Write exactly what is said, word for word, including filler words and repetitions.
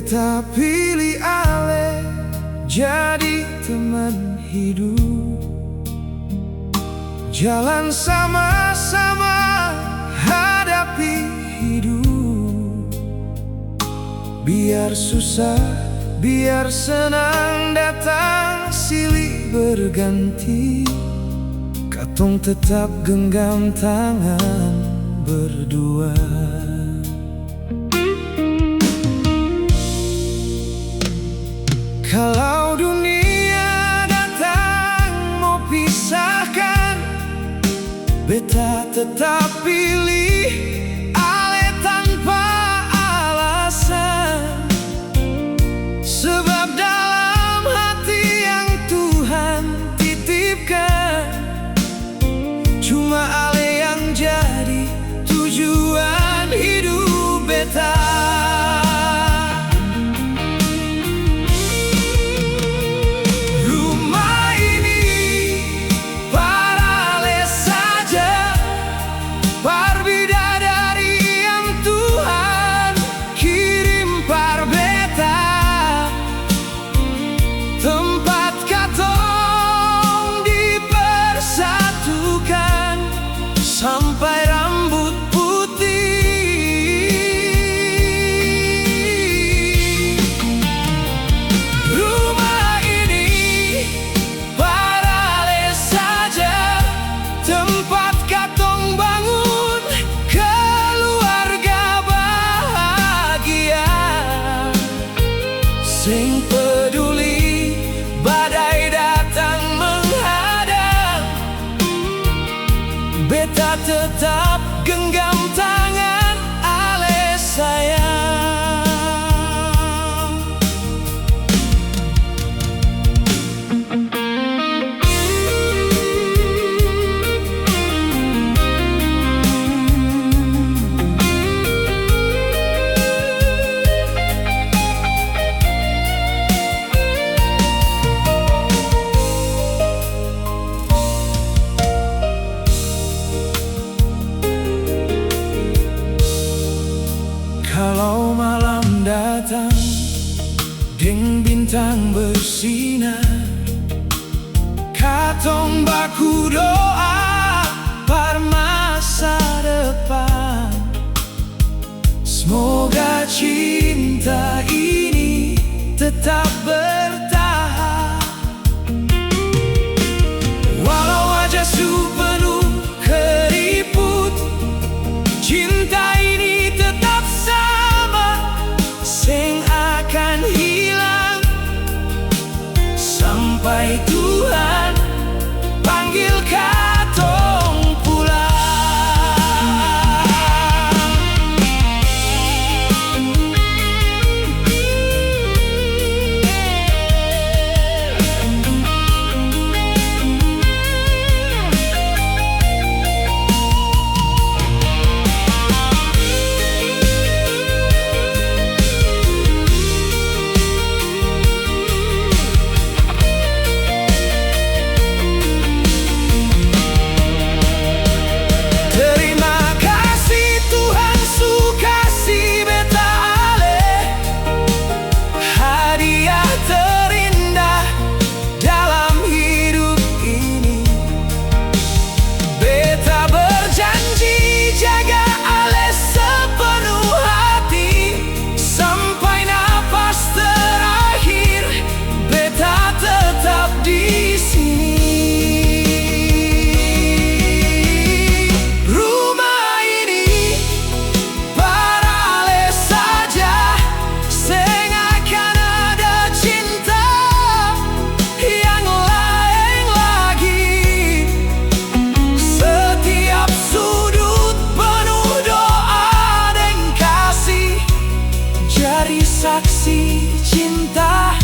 Beta pilih Ale jadi teman hidup, jalan sama-sama hadapi hidup. Biar susah, biar senang datang silih berganti, katong tetap genggam tangan berdua. Kalau dunia datang mo pisahkan, beta tetap pilih Ale tanpa alasan. Sebab dalam hati yang Tuhan titipkan, cuma Ale yang jadi tujuan hidup beta. Rumah ini par Ale saja, par bidadari yang Tuhan kirim par beta. Tempat katong dipersatukan sampai rambut putih. Rumah ini par Ale saja, tempat katong bangun keluarga bahagia. Seng peduli badai datang menghadang, beta tetap genggam tangan Ale sayang. Kalau malam datang deng bintang bersinar, katong baku doa par masa depan. Semoga cinta ini tetap bertahan. Walau wajah su penuh keriput, cinta ini tetap sama, seng akan hilang sampai Tuhan panggil katong pulang. Terima kasih Tuhan su kasi beta ale hadiah terindah dalam hidup ini. Beta berjanji jaga ale sepenuh hati sampai napas terakhir. Beta tetap di sini. Rumah ini par ale saja, seng akan ada cinta yang laeng lagi. Setiap sudut penuh doa deng kasih, jadi saksi cinta